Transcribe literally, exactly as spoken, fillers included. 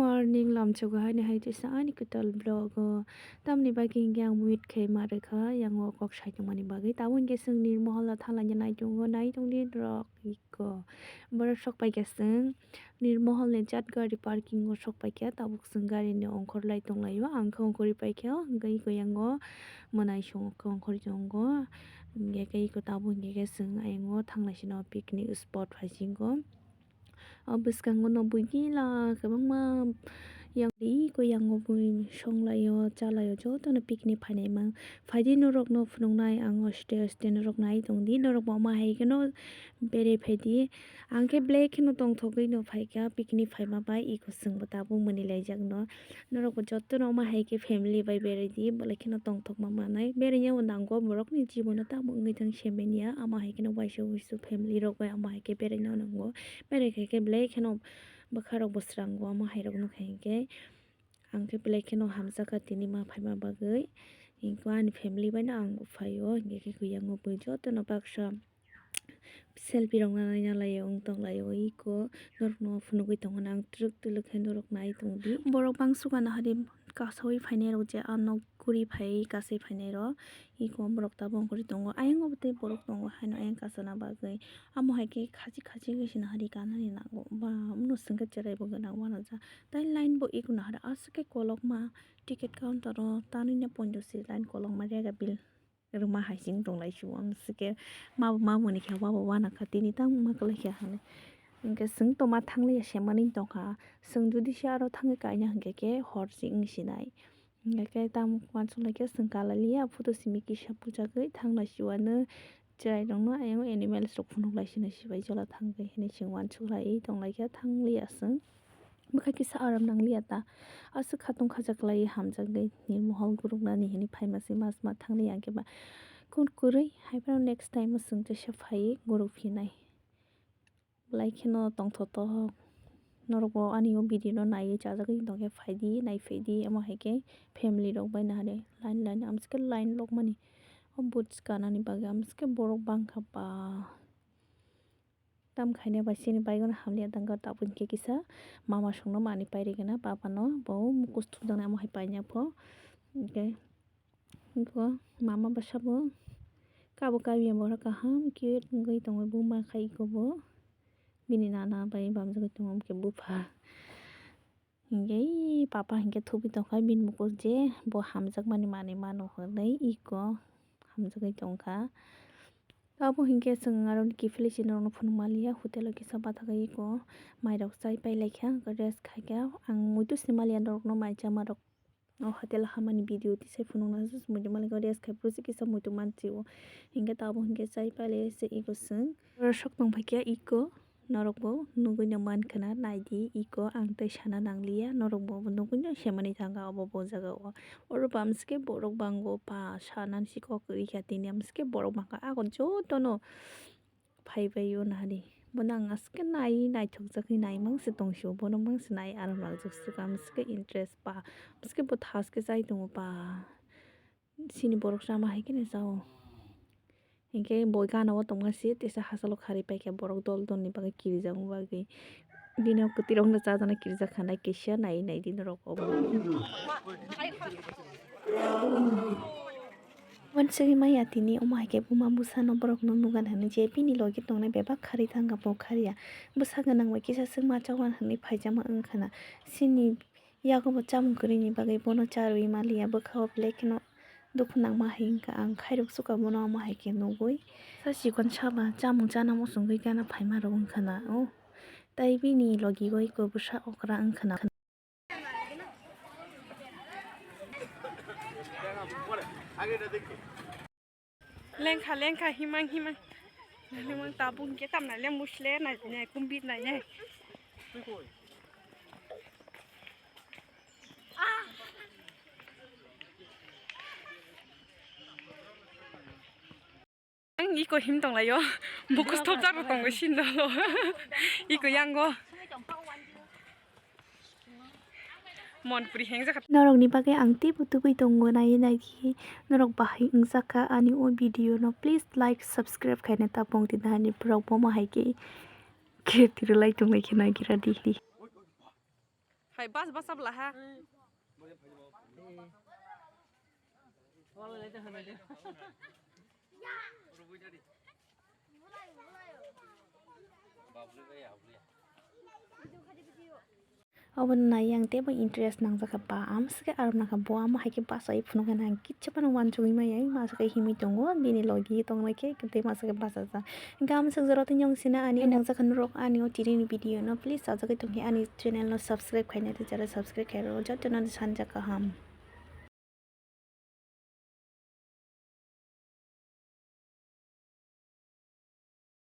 Morning lamsogo haini hai tisa ani kwtal vlog o. Tamni bagwi hinkhe ang wait khai ma rwkha yang o kok sai tongmani bagwi. Tabuk hinkhe chwng Nirmohol o thanglaina nai tongo, nai tongdi norok iko. Borok sok paikha chwng Nirmohol ni jat gari parking o sok paikha, tabuk chwng gari ni ongkhor lai tonglaio, ang khe ongkhorwi paikha, hinkhe iko yang o mwnai song khe ongkhorwi tongo. Hinkhe khe iko tabuk hinkhe khe chwng ayang o thanglai sino picnic spot phai singo. O bwskango no buini la kwbangma yang ri ko yango bui songlaio, chalaio, jotono picnic phainai mang. Phaidi norokno phunuknai ang o stay stay norok nai tongdi, norok bo omo hai kheno berai phaidi. Ang khe belai kheno tongthogwi no phaikha picnic phaima bai, iko chwngbo tabuk mwnwi laijakno. Norokbo jotono omo hai khe family bai berai di, belai kheno tongthokma manai. Beraina bo nango borokni jibono tamo wngwi thang semanya, omo hai kheno waisa wuisu family rok bai omo hai khe beraina nango. Berai khe khe belai kheno bwkha rok bo srango, omo hai rok nukha hinkhe ang khe belai kheno hamjakha tini ma phaima bagwi. Hinkhe ani family bai no ang bo phaio, hinkhe khe khe yango bui jotono baksa selfie rok nana laio wng tong laio iko norok no phunugwi tongo ang twrwk twlwk khe norok nai tongdi borok bangsuka nahari kasawi phainai rok je ah nok guri phai kasai phainai rok iko borok tabuk ongkhorwi tongo ayang o tei borok tongo haino ayang kasana bagwi amo hai khe khachi khachi wngwi se nahari kanani nango ba mano swngkhe cherai bo gwnang uanajak tei line bo iko nahari aswk khe kolokma ticket counter o tanwi no ponjosi line kolokma rega bill. Rwma hai sing tong lai sio, amsike ma bo ma moni khe wa bo wana kha tini tang ma kwlai kha hinwi. Hinkhe chwng toma thang lia se manwi tong kha, chwng jodi se aro thangwi kaina hinkhe khe hor se wng sinai. Hinkhe khe tamo uansuk lai khe chwng kala lia, photo simi kisa bujagwi thang lai sio, ano chwrai rok no ayang animals rok phunuk lai sino sibai jola thangwi hinwi chwng uansuk lai tong lai kha thang lia chwng. Bwkha kisa aram nang liya ta. Aswk khatung khajaklai hamjakgwi Nirmohol guruknani hinwi phaima se mas ma thangli ya khe ba. Kun kwrwi hai phano next time o chwng teisa phaiwi guruk phinai. Belai kheno tongthotok. Norok bo ani o video no naiwi chajagwi tongkhe phaidi, nai phaidi, omo hai khe family rok bai nahari line line amsike line lokmani. O buj kanani bagwi amsike borok bangkha ba. Tam khaina bai chini bike no hamya tangkha, tabuk hinkhe kisa mama songno manwi pairikgwna papa no, bo mukus thumjaknai amo hai paina pho. Hinkhe iko mama bwsa bo kabo kabi borok kaham cute wngwi tongo, buma khai iko bo bini nana bai bamjagwi tongo, hinkhe bupha. Hinkhe papa hinkhe thupi tongkha bini mukus je bo hamjakmani manwi mano hinwi iko hamjagwi tongkha. Abo hinkhe chwng aro kiphilwi chini rokno phunukma liya, hotel o kisa bathagwi iko mairok chai pailaikha, rest khaikha. Ang muitu sima liya norokno mai chama rok o hotel hamani video tisai phunukna muitu malik rest khai phuru se kisa muitu mansi o. Hinkhe tabuk hinkhe chai pailai se iko chwng. Oro sok tongphaikha iko. Norok bo nugui no mankha na, naidi iko ang tei sana nangliya, norok bo nugui no semani thangkha obo bo jaga o. Oro bamsike borok bango pa sana si kok rikha tini amsike borok bangkha agon jotono phaibai o nahari. Bono ang aswk khe nai naithokjakgwi naimang se tongsio, bono mangse nai aram rok joksuka amswk khe interest pa, amswk khe bo thaske chai tongo pa. Chini borok chama hai kheno chao. Hinkhe bo gana o tongma se tesa hachalo kharwi paikha borok dol dol ni bagwi kirijak bagwi. Bini o kwtwi rok no chajana kirijak kha nai kisa nai nai di norok obo. Wansugwi maya tini omo hai khe buma bwsa no borok no nugan hinwi je bini logi tongnai bebak kharwi thangkha bo kharya. Bwsa gwnang bai kisa swk ma chawan hinwi phaijama wngkha na. Chini Yago bo chamung kwrwini bagwi bono charwi maliya, bwkha o belai kheno dukhu nangma hai wngkha. Ang khairok suka bono omo hai khe nugwi. Sa chikon saba chamung chana muchungwi gana phaima rok wngkha na o. Tai bini logi o iko bwsa okra wngkha na. Lengkha, lengkha, himang, himang. Himang tabuk hingke tamna le musle nai, nai, kumbit nai, nai. Ang iko him tong laio. Mukus thop jaro tongo sindalo. Iko yango. Mon puri heng jakha. Norokni bagwi ang teibo tubui tongo, naiwi naidi norok bahai wngjakha ani o video no. Please like, subscribe khaina tapung di, nani borok bomo hai khe khe tiri lai tong lai khe naigira di. Bas bas abla ha. Obo nai yang tebo interest nangjakha ba, amsike arok nangkha bo, amo hai khe bachai phunukhe nang kichapano wansugwi maya, masake himwi tongo, bini logi tongnai khe tei masake bachajak. Gam swngjaro tei yong sina ani nangjakha norok ani o tini ni video no, please sajagwi tongkhe ani channel no subscribe khaina tei jara subscribe khairok jotono sanjak kaham.